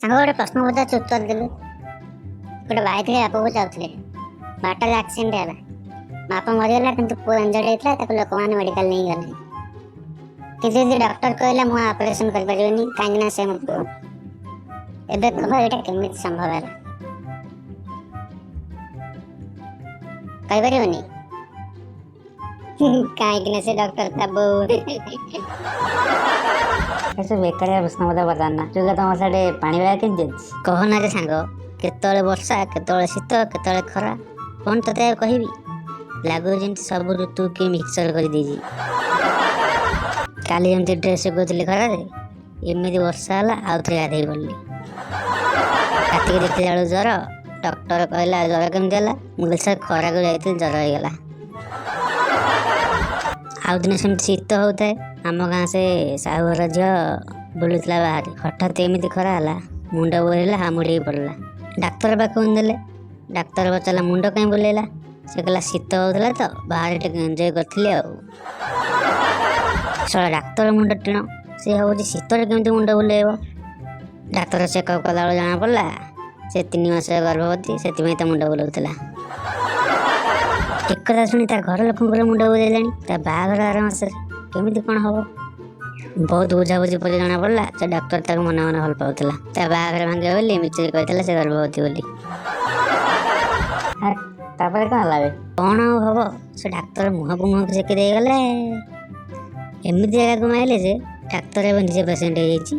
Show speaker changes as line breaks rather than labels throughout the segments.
ସାଙ୍ଗ, ଗୋଟେ ପ୍ରଶ୍ନ ପଚାରୁଛି, ଉତ୍ତର ଦେଲୁ। ଗୋଟେ ବାଇକରେ ବାପା ଯାଉଥିଲେ, ବାଟରେ ଆକ୍ସିଡେଣ୍ଟ ହେଲା। ବାପା ମରିଗଲା, କିନ୍ତୁ ପୁଅ ଇଞ୍ଜର୍ଡ ହେଇଥିଲା, ତାକୁ ଲୋକମାନେ ମେଡିକାଲ ନେଇଗଲେ। କିନ୍ତୁ ଯଦି ଡକ୍ଟର କହିଲା, ମୁଁ ଅପରେସନ କରିପାରିବିନି, କାହିଁକି ନା ସେ ମୋ ପୁଅ। ଏବେ କହ, ଏଇଟା କେମିତି ସମ୍ଭବ ହେଲା? କହିପାରିବନି? କାହିଁକି ନା ସେ ଡକ୍ଟର ତା ବୋଉ।
ଏସବୁ ବେକାରିଆ ପ୍ରଶ୍ନ ମୋତେ ପଚାରନା। ଯୁଗ, ତମ ସିଆଡ଼େ ପାଣିପାଗ କେମିତି ଅଛି?
କହନା ରେ ସାଙ୍ଗ, କେତେବେଳେ ବର୍ଷା, କେତେବେଳେ ଶୀତ, କେତେବେଳେ ଖରା, କ'ଣ ତତେ ଆଉ କହିବି? ଲାଗୁଛି ଯେମିତି ସବୁ ଋତୁ କିଏ ମିକ୍ସଚର କରିଦେଇଛି। କାଲି ଯେମିତି ଡ୍ରେସ୍ ଶୁଖାଉଥିଲି ଖରାରେ, ଏମିତି ବର୍ଷା ହେଲା, ଆଉ ଥରେ ଗାଧେଇ ପଡ଼ିଲି। ରାତିକି ଦେଖିଲା ବେଳକୁ ଜ୍ୱର। ଡକ୍ଟର କହିଲା, ଜ୍ୱର କେମିତି ହେଲା? ମୁଁ କହିଲି, ସାର୍, ଖରାକୁ ଯାଇଥିଲି, ଜ୍ୱର ହେଇଗଲା। ଆଉ ଦିନେ ସେମିତି ଶୀତ ହଉଥାଏ, ଆମ ଗାଁ ସେ ସାହୁ ଘର ଝିଅ ବୁଲୁଥିଲା ବାହାରେ। ହଠାତ୍ ଏମିତି ଖରା ହେଲା, ମୁଣ୍ଡ ବୁଲେଇଲା, ହାମୁଡ଼ି ହେଇ ପଡ଼ିଲା। ଡାକ୍ତର ପାଖକୁ ନେଲେ। ଡାକ୍ତର ପଚାରିଲା, ମୁଣ୍ଡ କାହିଁ ବୁଲେଇଲା? ସେ କହିଲା, ଶୀତ ହଉଥିଲା ତ, ବାହାରେ ଟିକେ ଏନ୍ଜୟ କରିଥିଲି। ଆଉ ଶଳା ଡାକ୍ତର ମୁଣ୍ଡ ଟିଣ, ସେ ଭାବୁଛି ଶୀତରେ କେମିତି ମୁଣ୍ଡ ବୁଲେଇବ। ଡାକ୍ତର ଚେକଅପ୍ କଲାବେଳକୁ ଜଣାପଡ଼ିଲା ସେ 3 ମାସ ଗର୍ଭବତୀ, ସେଥିପାଇଁ ତା ମୁଣ୍ଡ ବୁଲଉଥିଲା। ଏକଥା ଶୁଣି ତା ଘର ଲୋକଙ୍କର ମୁଣ୍ଡ ବୁଲେଇଲାଣି। ତା ବାହାଘର ଆର ମାସରେ, କେମିତି କ'ଣ ହବ? ବହୁତ ବୁଝାବୁଝି ପରେ ଜଣାପଡ଼ିଲା ସେ ଡାକ୍ତର ତାକୁ ମନେ ମନେ ଭଲ ପାଉଥିଲା। ତା ବାହାଘର ଭାଙ୍ଗିବ ବୋଲି ମିଛରେ କହିଥିଲା ସେ ଗର୍ଭବତୀ ବୋଲି।
ହେ, ତାପରେ କ'ଣ ହେଲା ବେ?
କ'ଣ ଆଉ ହବ, ସେ ଡାକ୍ତର ମୁହଁକୁ ମୁହଁକୁ ସେକି ଦେଇଗଲେ। ଏମିତି ଜାଗାକୁ ମାଇଲେ ଯେ ଡାକ୍ତର ଏବେ ନିଜେ ପେସେଣ୍ଟ ହେଇଯାଇଛି।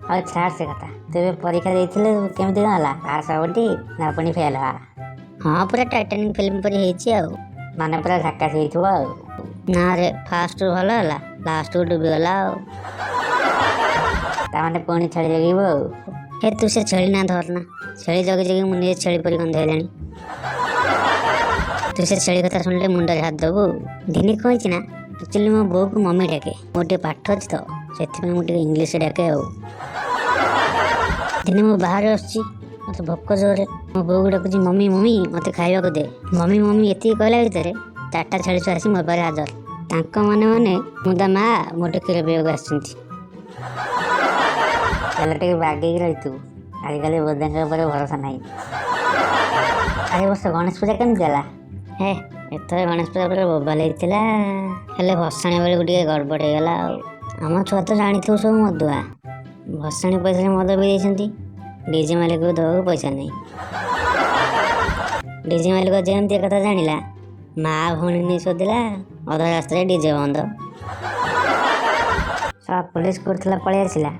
ଆଉ ଛାଡ଼ ସେ କଥା, ତୁ ଏବେ ପରୀକ୍ଷା ଦେଇଥିଲୁ, କେମିତି କ'ଣ ହେଲା? ପାସ୍ ହବଟି ନା ପୁଣି ଫେଲ୍ ହବା?
ହଁ, ପୁରା ଟାଇଟାନିକ୍ ଫିଲ୍ମ ପରି ହେଇଛି ଆଉ।
ମାନେ ପୁରା ଝାକାସ ହେଇଥିବ ଆଉ।
ନା ରେ, ଫାଷ୍ଟରୁ ଭଲ ହେଲା, ଲାଷ୍ଟକୁ ଡୁବିଗଲା ଆଉ।
ତାମାନେ ପୁଣି ଛେଳି ଜଗିବୁ ଆଉ।
ହେ, ତୁ ସେ ଛେଳି ନା ଧରନା। ଛେଳି ଜଗି ଜଗି ମୁଁ ନିଜେ ଛେଳି ପରି ଗନ୍ଧେଇଲାଣି। ତୁ ସେ ଛେଳି କଥା ଶୁଣିଲେ ମୁଣ୍ଡରେ ହାତ ଦେବୁ। ଦିନେ କ'ଣ ହେଇଛି ନା, ଆକ୍ଚୁଆଲି ମୋ ବୋଉକୁ ମମି ଡାକେ। ମୋର ଟିକେ ପାଠ ଅଛି ତ, ସେଥିପାଇଁ ମୁଁ ଟିକେ ଇଂଲିଶ ଡାକେ। ଆଉ ଦିନେ ମୁଁ ବାହାରେ ଆସୁଛି, ମୋତେ ଭୋକ ଜୋରେ। ମୋ ବୋଉକୁ ଡାକୁଛି, ମମି, ମମି, ମୋତେ ଖାଇବାକୁ ଦେ। ମମି, ମମି ଏତିକି କହିଲା ଭିତରେ ଚାରିଟା ଛେଳି ଛୁଆ ଆସି ମୋ ପାଖରେ ହାଜର। ତାଙ୍କ ମନେ ମନେ ମୁଁ ତା ମା, ମୋଠୁ କ୍ଷୀର ପିଇବାକୁ ଆସିଛନ୍ତି।
ହେଲେ ଟିକେ ବାଗେଇକି ରହିଥିବୁ, ଆଜିକାଲି ବୋଧାଙ୍କ ଉପରେ ଭରସା ନାହିଁ। ଆରେ, ବର୍ଷ ଗଣେଶ ପୂଜା କେମିତି ହେଲା?
ହେ, ଏଥର ଗଣେଶ ପୂଜା ପୁରା ବୋବାଲ ହେଇଥିଲା। ହେଲେ ଭସାଣି ବେଳକୁ ଟିକେ ଗଡ଼ବଡ଼ ହେଇଗଲା। ଆଉ ଆମ ଛୁଆ ତ ଜାଣିଥିବୁ, ସବୁ ମଦୁଆ। ଭସାଣି ପଇସାରେ ମଦ ପିଇ ଦେଇଛନ୍ତି, ଡିଜେ ମାଲିକକୁ ଦେବାକୁ ପଇସା ନାହିଁ। ଡିଜେ ମାଲିକ ଯେମିତି ଏକଥା ଜାଣିଲା, ମା ଭଉଣୀ ନେଇ ଶୋଧିଲା। ଅଧା ରାସ୍ତାରେ ଡିଜେ ବନ୍ଦ।
ଶଳା ପୋଲିସ କରୁଥିଲା, ପଳେଇ ଆସିଲା,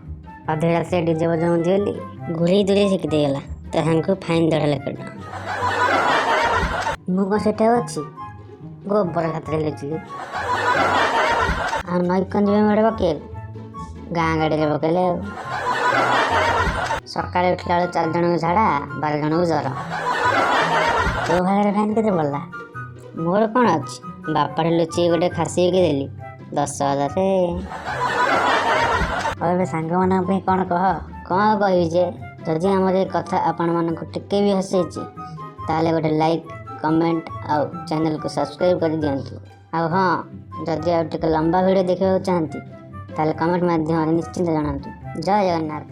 ଅଧେ ରାତିରେ ଡିଜେ ବଜାଉନ୍ତି ବୋଲି।
ଘୁରେଇ ଦୂରେଇ ଶିଖି ଦେଇଗଲା, ତା ସାଙ୍ଗକୁ ଫାଇନ୍ 1.5 ଲକ୍ଷ ଟଙ୍କା। ମୁଁ କ'ଣ ସେଠି ଅଛି? ଗୋବର ଖାତରେ ଲୁଚିଲି। ଆଉ ନଈ କ'ଣ ଯିବେ ମେଢ଼ ପକେଇବାକୁ? ଗାଁ ଗାଡ଼ିରେ ପକେଇଲେ। ଆଉ ସକାଳେ ଉଠିଲା ବେଳକୁ ଚାରି ଜଣଙ୍କୁ ଝାଡ଼ା, 12 ଜଣଙ୍କୁ ଜ୍ୱର। ତୋ ଭାଗରେ ଫାଇନ୍ କେତେ ପଡ଼ିଲା? ମୋର କ'ଣ ଅଛି, ବାପାଠୁ ଲୁଚିକି ଗୋଟେ ଖାସି ବିକି ଦେଲି 10,000।
ଆଉ ଏବେ ସାଙ୍ଗମାନଙ୍କ ପାଇଁ କ'ଣ କହ?
କ'ଣ ଆଉ କହିବି ଯେ, ଯଦି ଆମର ଏ କଥା ଆପଣମାନଙ୍କୁ ଟିକେ ବି ହସେଇଛି, ତାହେଲେ ଗୋଟେ ଲାଇକ୍, କମେଣ୍ଟ ଆଉ ଚ୍ୟାନେଲକୁ ସବସ୍କ୍ରାଇବ୍ କରିଦିଅନ୍ତୁ। ଆଉ ହଁ, ଯଦି ଆଉ ଟିକେ ଲମ୍ବା ଭିଡ଼ିଓ ଦେଖିବାକୁ ଚାହାନ୍ତି, ତାହେଲେ କମେଣ୍ଟ ମାଧ୍ୟମରେ ନିଶ୍ଚିନ୍ତ ଜଣାନ୍ତୁ। ଜୟ ଜଗନ୍ନାଥ।